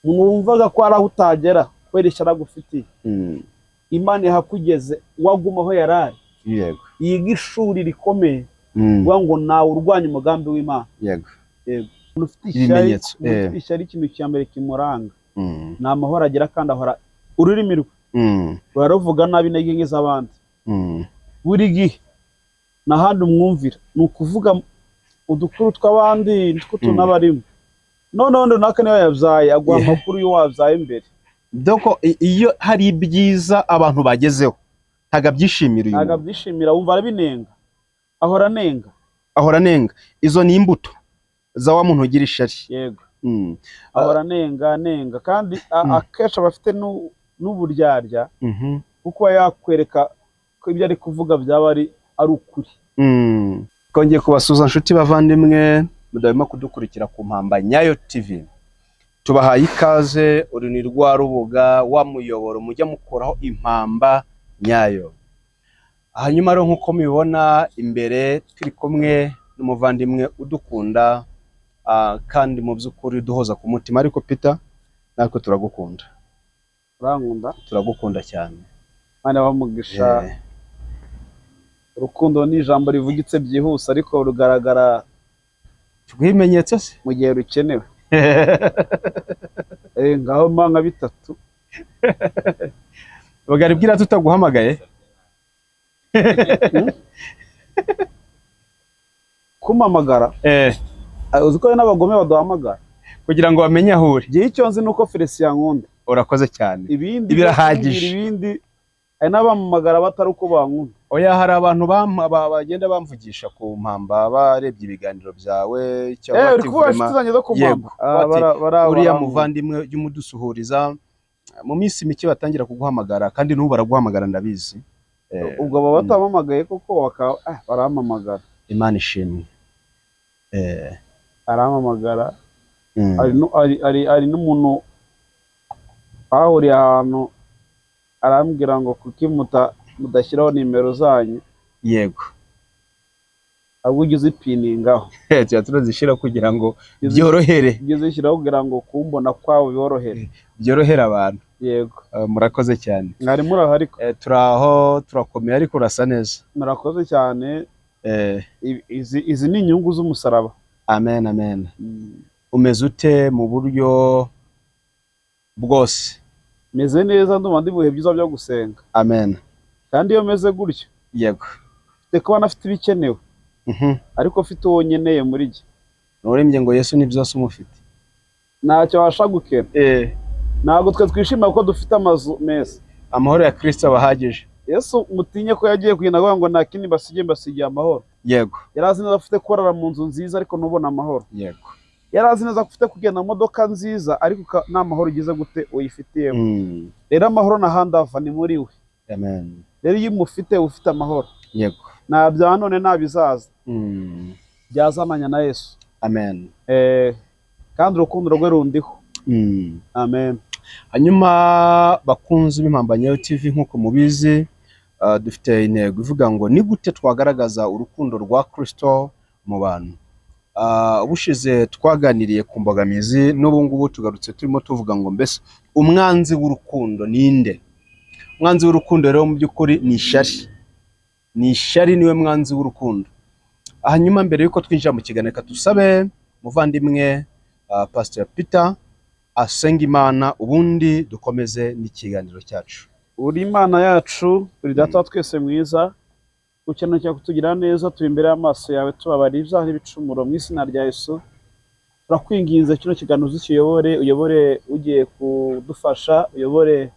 Mwumvaga ko hari aho utagera kubera ishyari agufitiye. Imana ihakugeze, waguma aho yari ari. Yiga ishuri rikomeye, uvuga ngo nawe urwanya umugambi w'Imana. Yego. Umuntu ufite ishyari, Ibimenyetso, umuntu ufite ishyari, ikintu cya mbere kimuranga ni amahoro agira, kandi ahora ururimi rwe ruraruvuga nabi intege nke z'abandi. Buri gihe nta handi umwumvira, ni ukuvuga udukuru tw'abandi nitwo tunabarimo. Noneho runaka niyo yabyaye, aguha amakuru y'uwo wabyaye mbere. Donc iyo hari ibyiza abantu bagezeho, ntabwo abyishimira uyu Ntabwo muntu. abyishimira, wumva arabinenga, ahora anenga. Ahora anenga. Izo ni imbuto za wa muntu ugira ishyari. Yego. Ahora anenga, anenga, kandi akenshi aba afite n'uburyarya, kuko yakwereka ko ibyo ari kuvuga byaba ari ukuri. Twongeye kubasuhuza, nshuti bavandimwe mudahwema kudukurikira ku Mpamba Nyayo TV. Tubahaye ikaze. Uru ni rwa rubuga, wa muyoboro mujya mukuraho impamba nyayo. Hanyuma rero, nk'uko mubibona imbere, turi kumwe n'umuvandimwe udukunda, kandi mu by'ukuri duhoza ku mutima. Ariko Peter, natwe turagukunda. Urankunda? Turagukunda cyane. Imana bamugisha. Urukundo ni ijambo rivugitse byihuse, ariko rugaragara Tuguhe ibimenyetso se? mu gihe rukenewe. Ngaho mpa nka bitatu. Bagari bwira tutaguhamagaye. Kumpamagara? Uzi ko hari n'abagome baduhamagara. Kugira ngo bamenye aho uri. Igihe icyo nzi ni uko Felicien ankunda. Urakoze cyane. Ibindi Birahagije. kumbwira ibindi, hari n'abampamagara batari uko bankunda. Oya, hari abantu bagenda bamvugisha ku mpamba, barebye ibiganiro byawe cyangwa Uri bati kuvuga vraiment, inshuti zanjye zo ku Yego. mpamba? Bati, uriya barankunda. muvandimwe ujye umudusuhuriza. Mu minsi mike batangira kuguhamagara, kandi n'ubu baraguhamagara, ndabizi. Ubwo baba batampamagaye koko bakaba barampamagara. Imana ishimwe. Arampamagara. Hari n'umuntu bahuriye ahantu, arambwira ngo kuki mudashyiraho nimero zanyu? Ahubwo ujye uzipiningaho. Tuba turazishyira kugira ngo byorohere. Ujye uzishyiraho kugira ngo kumbona kwawe biborohere. Byorohere abantu. Yego. Murakoze cyane. Mwari muraho ariko? Turaho, turakomeye, ariko urasa neza. Murakoze cyane. Izi ni inyungu z'umusaraba. Amen, amen. Umeze ute mu buryo bwose? Meze neza, ndumva ndi mu bihe byiza byo gusenga. Amen. Kandi iyo meze gutyo, mfite kuba nafite ibikenewe, ariko mfite uwo nkeneye muri jye. Nurembye ngo Yesu ni byose umufite. Ntacyo wabasha gukena. Ntabwo twe twishimira ko dufite amazu meza. Amahoro ya Kristo aba ahagije. Yesu mutinye ko yagiye kugenda avuga ngo nta kindi mbasigiye, mbasigiye amahoro. Yari azi neza ko ufite kurara mu nzu nziza ariko ntubone amahoro. Yari azi neza ko ufite kugenda mu modoka nziza, ariko nta mahoro ugize gute uyifitiyemo. Rero amahoro n'ahandi ava ni muri we. Amen. Rero iyo umufite, uba ufite amahoro. Nta bya none, nta bizaza byazananya na Yesu. Amen. Kandi urukundo rwe rundiho. Amen. Hanyuma bakunzi b'Impamba Nyayo TV, nk'uko mubizi, dufite intego ivuga ngo ni gute twagaragaza urukundo rwa Kristo mu bantu. Ubushize twaganiriye ku mbogamizi, n'ubu ngubu tugarutse turimo tuvuga ngo mbese umwanzi w'urukundo ninde? Umwanzi w'urukundo rero mu by'ukuri ni ishyari. Ni ishyari, niwe mwanzi w'urukundo. Hanyuma mbere y'uko twinjira mu kiganiro, reka dusabe muvandimwe Pastor Peter asenga Imana, ubundi dukomeze n'ikiganiro cyacu. Uri Imana yacu, uri Data wa twese mwiza, ukeneye kutugira neza. Turi imbere y'amaso yawe, tubabara ibyaha n'ibicumuro. Mu izina rya Yesu turakwinginze, kino kiganiro uzikiyobore, uyobore ugiye kudufasha, uyobore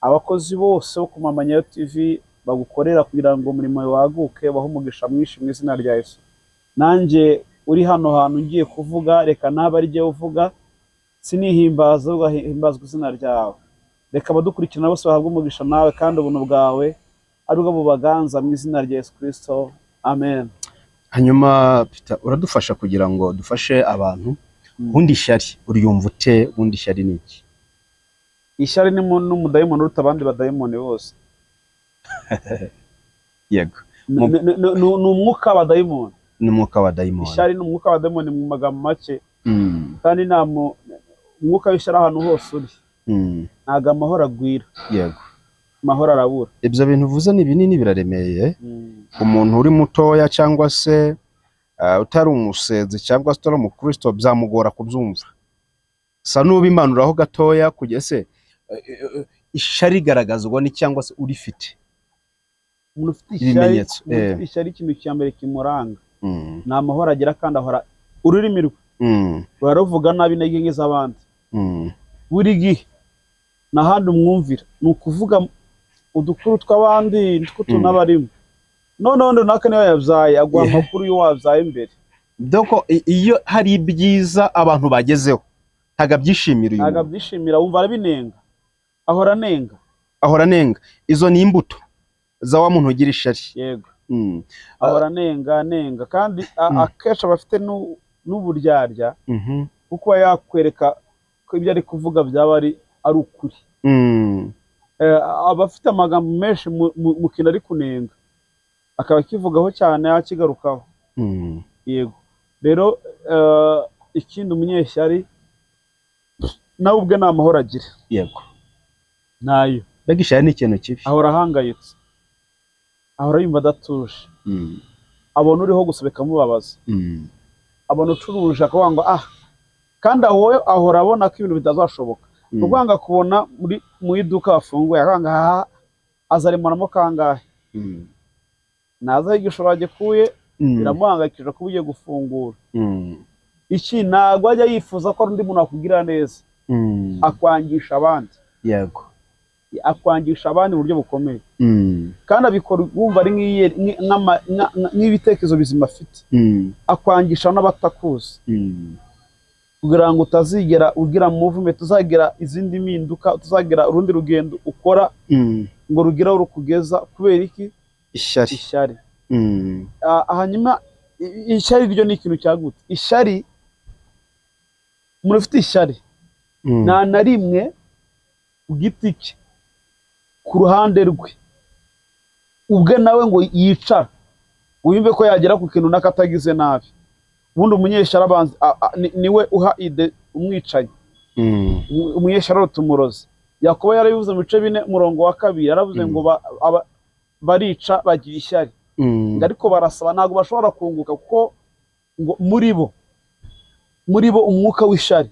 abakozi bose bo ku Mpamba Nyayo TV bagukorera kugira ngo umurimo wawe waguke, bahe umugisha mwinshi mu izina rya Yesu. Nanjye uri hano hantu ngiye kuvuga, reka nabe ari jyewe uvuga, sinihimbaza, ahubwo himbazwa izina ryawe. Reka abadukurikirana bose bahabwe umugisha nawe, kandi ubuntu bwawe aribwo bubaganza, mu izina rya Yesu Kristo, amen. Hanyuma Peter, uradufasha kugira ngo dufashe abantu. Ubundi ishyari uryumva ute? Ubundi ishyari ni iki? Ishyari ni n'umudayimoni uruta abandi badayimoni bose. Ni umwuka w'abadayimoni. Ni umwuka wa dayimoni. Ishyari ni umwuka w'abadayimoni mu magambo make. Kandi nta mu Umwuka w'ishyari ahantu hose uri, ntabwo amahoro agwira. Amahoro arabura. Ibyo bintu uvuze ni binini, biraremeye. Umuntu uri mutoya cyangwa se utari umusenzi cyangwa se utari umukristo byamugora kubyumva. Sa n'ubimanuraho gatoya kugeza se ishyari rigaragazwa ni cyangwa se urifite? Umuntu ufite ishyari, Ibimenyetso, umuntu ufite ishyari, ikintu cya mbere kimuranga ni amahoro agira, kandi ahora ururimi rwe ruba ruvuga nabi intege nke z'abandi buri gihe. Nta handi umwumvira, ni ukuvuga udukuru tw'abandi tw'utuntu aba arimo. Noneho runaka niyo yabyaye, aguha amakuru y'uwo wabyaye imbere. Donc iyo hari ibyiza abantu bagezeho ntabwo abyishimira uyu Ntabwo muntu. abyishimira, wumva arabinenga, ahora anenga. Ahora anenga. Izo ni imbuto za wa muntu ugira ishyari. Yego. Ahora anenga, anenga, kandi akenshi aba afite n'uburyarya, kuko aba yakwereka ko ibyo ari kuvuga byaba ari ukuri. Aba afite amagambo menshi mu kintu ari kunenga, akaba akivugaho cyane, akigarukaho. Yego. Rero ikindi, umunyeshyari nawe ubwe nta mahoro agira. Ntayo. Mbega ishyari ni ikintu kibi! Ahora ahangayitse, ahora yumva adatuje. Abona uriho gusa bikamubabaza. Abona ucuruje akavuga ngo ah, kandi aho we ahora abona ko ibintu bitazashoboka. Ni ukuvuga ngo akubona muri mu iduka wafunguye, akavuga ngo aha azarimonamo kangahe? Naza aho igishoro agikuye. Biramuhangayikisha kuba ugiye gufungura. Iki, ntabwo ajya yifuza ko hari undi muntu wakugirira neza. Akwangisha abandi. Akwangisha abandi mu buryo bukomeye. Kandi abikora wumva ari nk'ibitekerezo bizima afite. Akwangisha n'abatakuzi kugira ngo utazigera ugira movement, uzagira izindi mpinduka, utazagira urundi rugendo ukora ngo rugire aho rukugeza. Kubera iki? Ishyari. Ishyari. Hanyuma ishyari ryo ni ikintu cyagutse. Ishyari, umuntu ufite ishyari nta na rimwe ku giti cye, ku ruhande rwe ubwe, nawe ngo yicara ngo yumve ko yagera ku kintu runaka atagize nabi. Ubundi umunyeshyari abanza niwe uha idée umwicanyi. Umunyeshyari aruta umurozi. Yakobo yarabivuze mu bice 4 umurongo wa 2, yaravuze ngo barica, bagira ishyari. Ngo ariko barasaba, ntabwo bashobora kunguka, kuko ngo muri bo umwuka w'ishyari.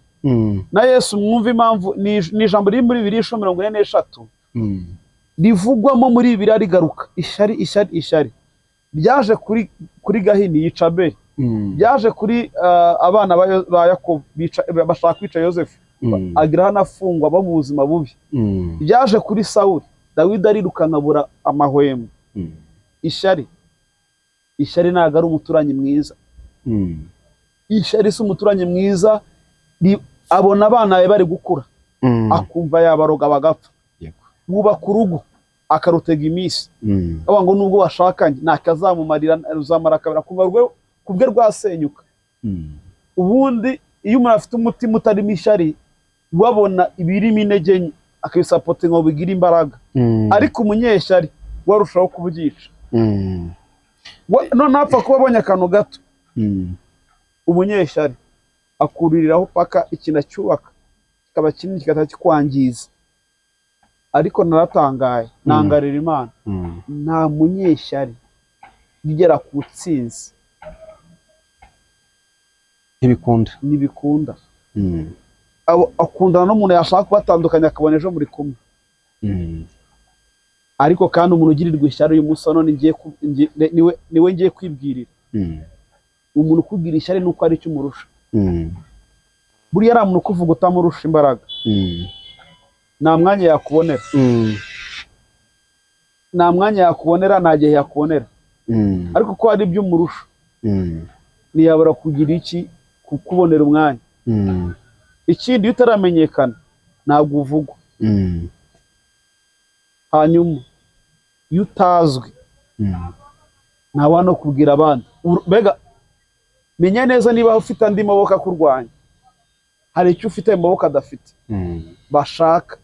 Na Yesu, mwumva impamvu ni ijambo riri muri Bibiliya inshuro 43 rivugwamo muri Bibiliya, rigaruka: ishyari, ishyari, ishyari. Ryaje kuri Gahini yica Abeli. Byaje kuri abana ba Yakobo, bashaka kwica Yosefu, agira hano afungwa, aba mu buzima bubi. Byaje kuri Sawuli, Dawidi arirukanka abura amahwemo. Ishyari, ishyari ntabwo ari umuturanyi mwiza. Ishyari si umuturanyi mwiza. Abona abana be bari gukura, akumva yabaroga bagapfa. Wubaka urugo akarutega iminsi, avuga ngo nubwo washakanye ntakazamumarira, ruzamara kabiri, akumva rwe kubwe rwasenyuka. Ubundi iyo umuntu afite umutima utarimo ishyari, wabona ibirimo intege nke akabisupportinga ngo bigire imbaraga. Ariko umunyeshyari we arushaho kubyica. None apfa kuba abonye akantu gato, umunyeshyari akuririraho paka ikintu acyubaka kikaba kinini, kigahita kikwangiza. Ariko naratangaye, ntangarira Imana. Nta munyeshyari ugera ku ntsinzi. Ntibikunda. Ntibikunda. Akundana n'umuntu, yashaka kubatandukanya akabona ejo muri kumwe. Ariko kandi umuntu ugirirwa ishyari uyu munsi wa none niwe ngiye kwibwirira. Umuntu ukugira ishyari ni uko ari icyo umurusha. Buriya ari umuntu ukuvuga utamurusha imbaraga, nta mwanya yakubonera. Nta mwanya yakubonera, nta gihe yakubonera. Ariko ko hari ibyo umurusha, ntiyabura kugira iki, kukubonera umwanya. Ikindi, iyo utaramenyekana ntabwo uvugwa. Hanyuma iyo utazwi, ntawa no kubwira abandi. Mbega menya neza niba ufite andi maboko akurwanya, hari icyo ufite mu maboko adafite, bashaka,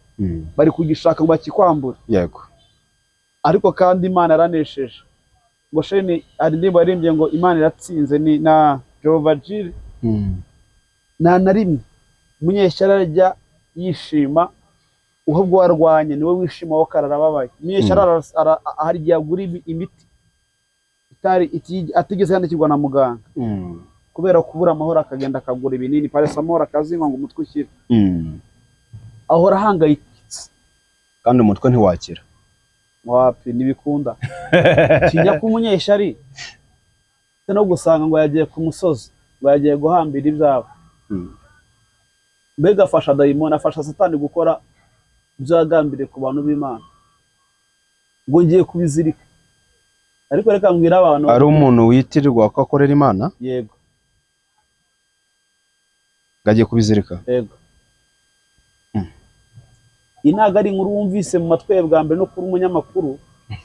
bari kugishaka ngo bakikwambure. Ariko kandi Imana yaranesheje. Ngo sheni hari indirimbo yaririmbye ngo Imana iratsinze, ni na Jehova Jireh. Nta na rimwe. Umunyeshyari arajya yishima, ahubwo warwanye niwe wishima, wowe kararababaye. Umunyeshyari hari igihe agura imiti atigeze yandikirwa na muganga, kubera kubura amahoro akagenda akagura ibinini paracetamol akazinywa ngo umutwe ukire. Ahora ahangayitse. Kandi umutwe ntiwakira. Wapi, ntibikunda. Tinya ko umunyeshyari no gusanga ngo yagiye ku musozi, ngo yagiye guhambira ibyawe. Mbega afasha dayimoni, afasha Satani gukora ibyo yagambiriye ku bantu b'Imana, ngo ngiye kubizirika. Ariko reka mbwire abantu. Ari umuntu witirirwa ko akorera Imana? Yego. Ngo agiye kubizirika? Yego. Iyi ntabwo ari inkuru wumvise mu matwi yawe bwa mbere no kuba umunyamakuru,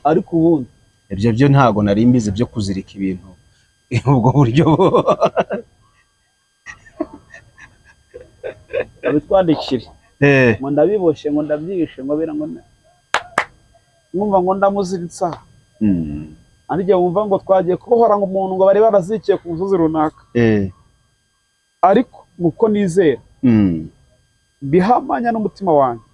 ariko ubundi Ibyo byo ntago nari mbizi, byo kuzirika ibintu ubwo buryo. Babitwandikire ngo ndabiboshye, ngo ndabyishe, ngo bira, ngo mwumva ngo ndamuziritsa. Ariko wumva ngo twagiye kubohora ngo umuntu ngo bari barazikiye ku musozi runaka. Ariko uko nizera, bihamanya n'umutima wanjye,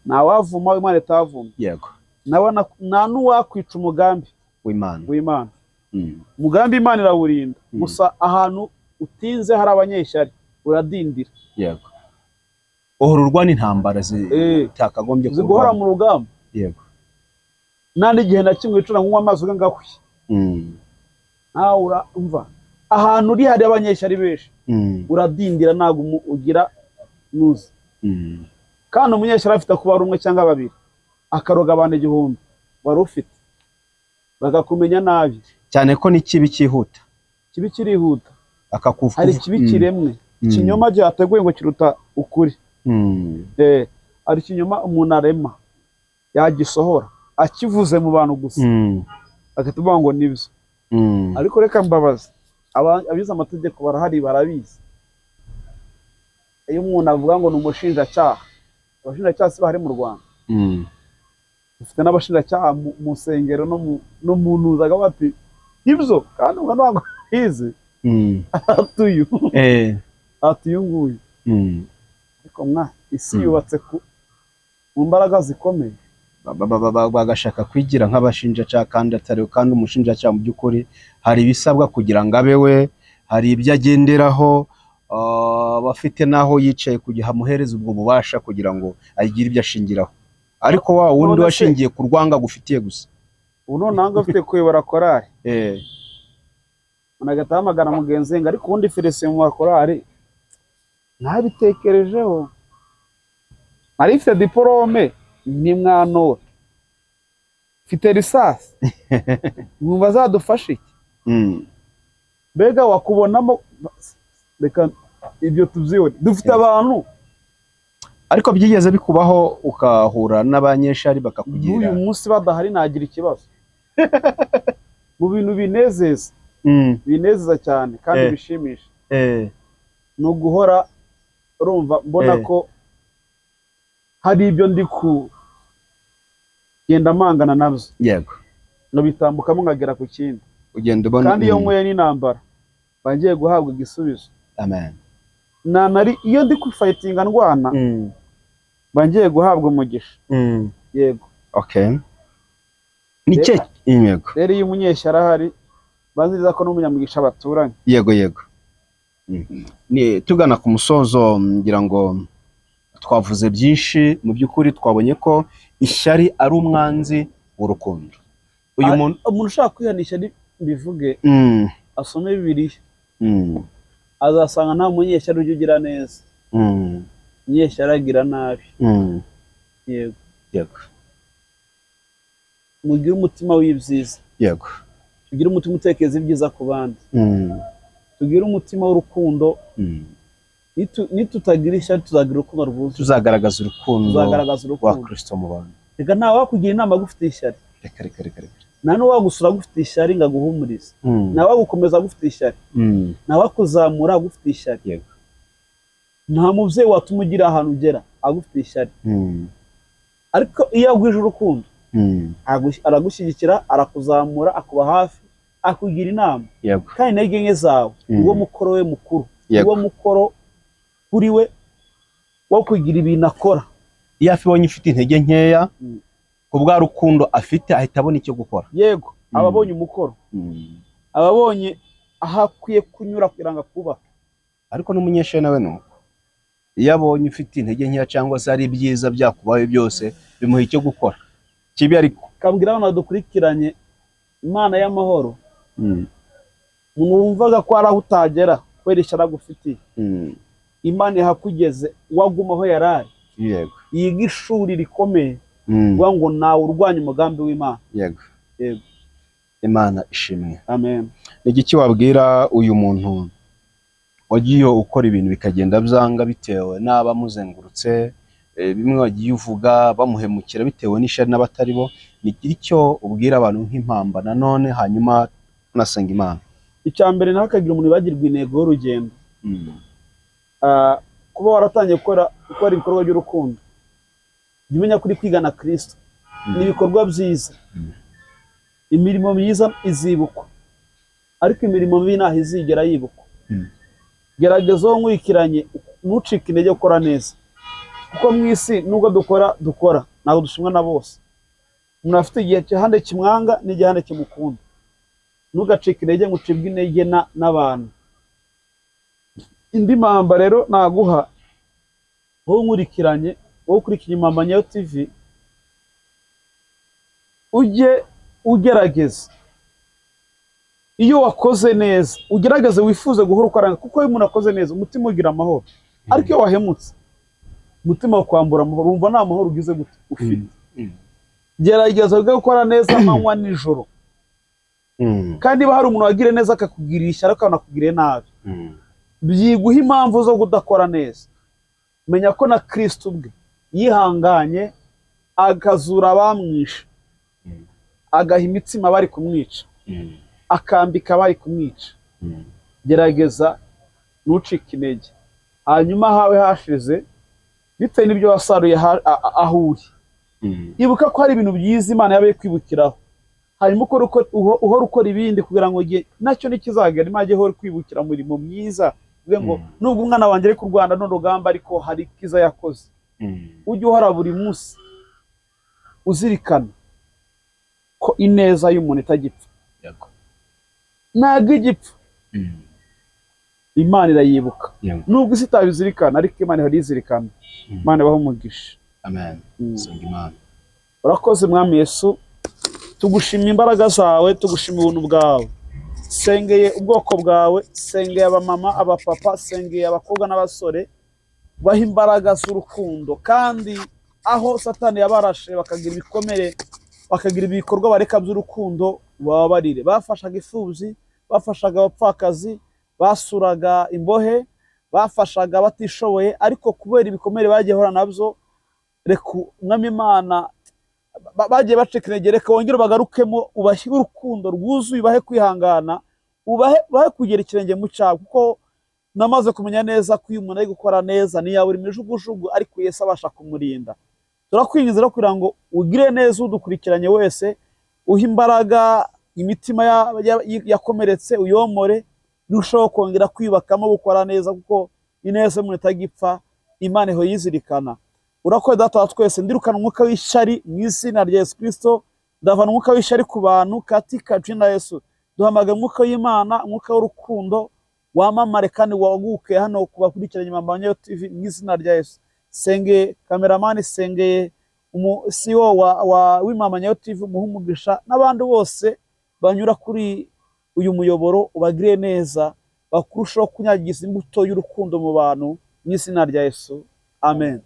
ntawavuma Imana itavuma. Yego. Nta n'uwakwica umugambi w'Imana. W'Imana. Umugambi Imana irawurinda. Gusa ahantu utinze hari abanyeshyari uradindira. Yego, uhora urwana intambara zitakagombye ziguhora mu rugamba. Yego. Nta n'igihe na kimwe wicara ngo unywe amazi ugangahwe. Nawe urumva ahantu uri hari abanyeshyari benshi, uradindira, ntabwo ugira nuzi. Kandi umunyeshyari afite kuba ari umwe cyangwa babiri, akaroga abantu 1000 wari ufite, bakakumenya nabi. Cyane ko n'ikibi cyihuta. Kibi kirihuta. Akakufu. Hari ikibi kiremwe, ikinyoma cyateguye ngo kiruta ukuri. Hari ikinyoma umuntu arema, yagisohora akivuze mu bantu gusa, agahita avuga ngo nibyo. Ariko reka mbabaze, abize amategeko barahari, barabizi. Iyo umuntu avuga ngo ni umushinjacyaha, abashinjacyaha si bahari mu Rwanda? Dufite n'abashinjacyaha mu nsengero no mu ntuzaga bati ibyo, kandi ubwo ntabwo bizi. Atuyu atuyu nguyu. Ariko mwa isi yubatse mu mbaraga zikomeye. Bagashaka kwigira nk'abashinjacyaha kandi atari. Kandi umushinjacyaha mu by'ukuri hari ibisabwa kugira ngo abe we, hari ibyo agenderaho, bafite n'aho yicaye kugira amuhereze ubwo bubasha kugira ngo agire ibyo ashingiraho. Ariko wa wundi washingiye ku rwanga agufitiye gusa. Ubu noneho afite kuyobora korari, umuntu agahita ahamagara mugenzi we ngo ariko ubundi Felicien mu makorari ntabitekerejeho, nari mfite diporome ntimwantora, mfite risasi, mwumva azadufasha iki? Mbega wakubonamo, reka ibyo tubyibone, dufite abantu. Ariko byigeze bikubaho ukahura n'abanyeshari bakakugira? N'uyu munsi badahari nagira ikibazo. Mu bintu binezeza, binezeza cyane kandi bishimisha, ni uguhora urumva mbona ko hari ibyo ndi kugenda mpangana nabyo. Yego. Nkabitambukamo nkagera ku kindi. Ugenda ubona. Kandi iyo nkuye n'intambara mba ngiye guhabwa igisubizo. Amen. Nari iyo ndi kufayitinga ndwana, mba ngiye guhabwa umugisha. Yego. Okay, ni cye, yego. Rero iyo umunyeshyari ahari, banziriza ko n'umunyamugisha baturanye. Yego yego. Ni tugana ku musozo, ngira ngo twavuze byinshi. Mu by'ukuri twabonye ko ishyari ari umwanzi w'urukundo. Uyu muntu Umuntu ushaka kwihanisha mbivuge, asome Bibiliya, azasanga nta munyeshyari ujya ugira neza. Umunyeshyari agira nabi. Yego. Yego. Mugire umutima w'ibyiza. Yego. Tugire umutima utekereza ibyiza ku bandi. Tugire umutima w'urukundo. Nitutagira ishyari tuzagira urukundo rwuzuye. Tuzagaragaza urukundo Tuzagaragaza rwa urukundo. Kristo mu bantu. Reka nta wakugira inama agufitiye ishyari. Reka reka reka reka. Nta n'uwagusura agufitiye ishyari ngo aguhumurize. Nta wagukomeza agufitiye ishyari. Nta wakuzamura agufitiye ishyari. Yego. Nta mubyeyi watuma ugira ahantu ugera agufitiye ishyari. Ariko iyo agwije urukundo, aragushyigikira, arakuzamura, akuba hafi, akugira inama. Yego. Kandi intege nke zawe, uwo mukoro we mukuru, Yego. uwo mukoro kuri we. Wo kugira ibintu akora. Iyo abonye ufite intege nkeya, ku bwa rukundo afite ahita abona icyo gukora. Yego, aba abonye umukoro, aba abonye aho akwiye kunyura kugira ngo akubake. Ariko n'umunyeshuri nawe ni uko, iyo abonye ufite intege nkeya cyangwa se ari ibyiza byakubaye byose, bimuha icyo gukora kibi ariko. Kabwira abantu badukurikiranye, Imana y'amahoro, umuntu wumvaga ko hari aho utagera kubera ishyari agufitiye, Imana ihakugeze waguma aho yari ari. Yiga ishuri rikomeye, uvuga ngo nawe urwanya umugambi w'Imana. Yego. Imana ishimwe. Amen. Ni igiki wabwira uyu muntu wagiye ukora ibintu bikagenda byanga bitewe n'abamuzengurutse, bimwe wagiye uvuga bamuhemukira bitewe n'ishyari n'abatari bo? Ni icyo ubwira abantu nk'impamba nanone, hanyuma unasenga Imana? Icya mbere, ntihakagire umuntu wibagirwa intego y'urugendo. Kuba waratangiye gukora ibikorwa by'urukundo, jya umenya ko uri kwigana Kristo. Ni ibikorwa byiza. Imirimo myiza izibukwa, ariko imirimo mibi ntaho izigera yibukwa. Gerageza wowe nkurikiranye, ntucike intege, gukora neza, kuko mu isi nubwo dukora ntabwo dushimwa na bose. Umuntu afite igihe igihande kimwanga n'igihande kimukunda. Ntugacike intege ngo ucibwe intege n'abantu. Indi mpamba rero naguha wowe nkurikiranye, wowe ukurikiye Impamba Nyayo TV, ujye ugerageza, iyo wakoze neza ugerageze wifuze guhora ukora neza, kuko iyo umuntu akoze neza umutima ugira amahoro, ariko iyo wahemutse umutima wakwambura amahoro, wumva nta mahoro ugize gute ufite. Gerageza wige gukora neza amanywa nijoro. Kandi niba hari umuntu wagiriye neza akakugirira ishyari, akanakugiriye nabi, byiguha impamvu zo kudakora neza. Menya ko na Kristo ubwe yihanganye, akazura abamwishe, agaha imitsima bari kumwica, akambika bari kumwica. Gerageza ntucike intege, hanyuma hawe hashize bitewe n'ibyo wasaruye aho uri, ibuka ko hari ibintu byiza Imana yabaye kwibukiraho, hanyuma uhora ukora ibindi kugira ngo igihe nacyo nikizagera Imana ijye ihora kwibukira umurimo mwiza, uvuge ngo nubwo umwana wanjye ari kurwana n'urugamba, ariko hari icyiza yakoze. Ujye uhora buri munsi uzirikana ko ineza y'umuntu itagipfa. Ntabwo igipfa. Imana irayibuka. Nubwo isi itabizirikana, ariko Imana ihora iyizirikana. Imana ibahe umugisha. Amen. Senga Imana. Urakoze Mwami Yesu, tugushima imbaraga zawe, tugushima ubuntu bwawe. Sengeye ubwoko bwawe, sengeye abamama, abapapa, sengeye abakobwa n'abasore, baha imbaraga z'urukundo, kandi aho Satani yabarashe bakagira ibikomere, bakagira ibikorwa bareka by'urukundo, bababarire. Bafashaga imfubyi, bafashaga abapfakazi, basuraga imbohe, bafashaga abatishoboye, ariko kubera ibikomere bagiye bahura nabyo, reka Umwami Imana, bagiye bacika intege, reka wongere ubagarukemo, ubashyire urukundo rwuzuye, ubahe kwihangana, ubahe kugera ikirenge mu cyawe, kuko namaze kumenya neza ko iyo umuntu ari gukora neza ntiyabura imijugujugu, ariko Yesu abasha kumurinda. Turakwinginze rero kugira ngo ugire neza udukurikiranye wese, uhe imbaraga imitima yakomeretse, uyomore, irushaho kongera kwiyubakamo gukora neza, kuko ineza y'umuntu itagipfa, Imana ihora iyizirikana. Urakoze Data wa twese, ndirukana umwuka w'ishyari mu izina rya Yesu Kristo, ndavana umwuka w'ishyari ku bantu katika jina la Yesu. Duhamagaye umwuka w'Imana, umwuka w'urukundo wamamare kandi waguke hano ku bakurikiranye Impamba Nyayo TV mu izina rya Yesu. Sengeye kameramani, sengeye umu CEO wa w'Impamba Nyayo TV, umuhe umugisha, n'abandi bose banyura kuri uyu muyoboro ubagire neza, bakurushaho kunyagiza imbuto y'urukundo mu bantu mu izina rya Yesu. Amen.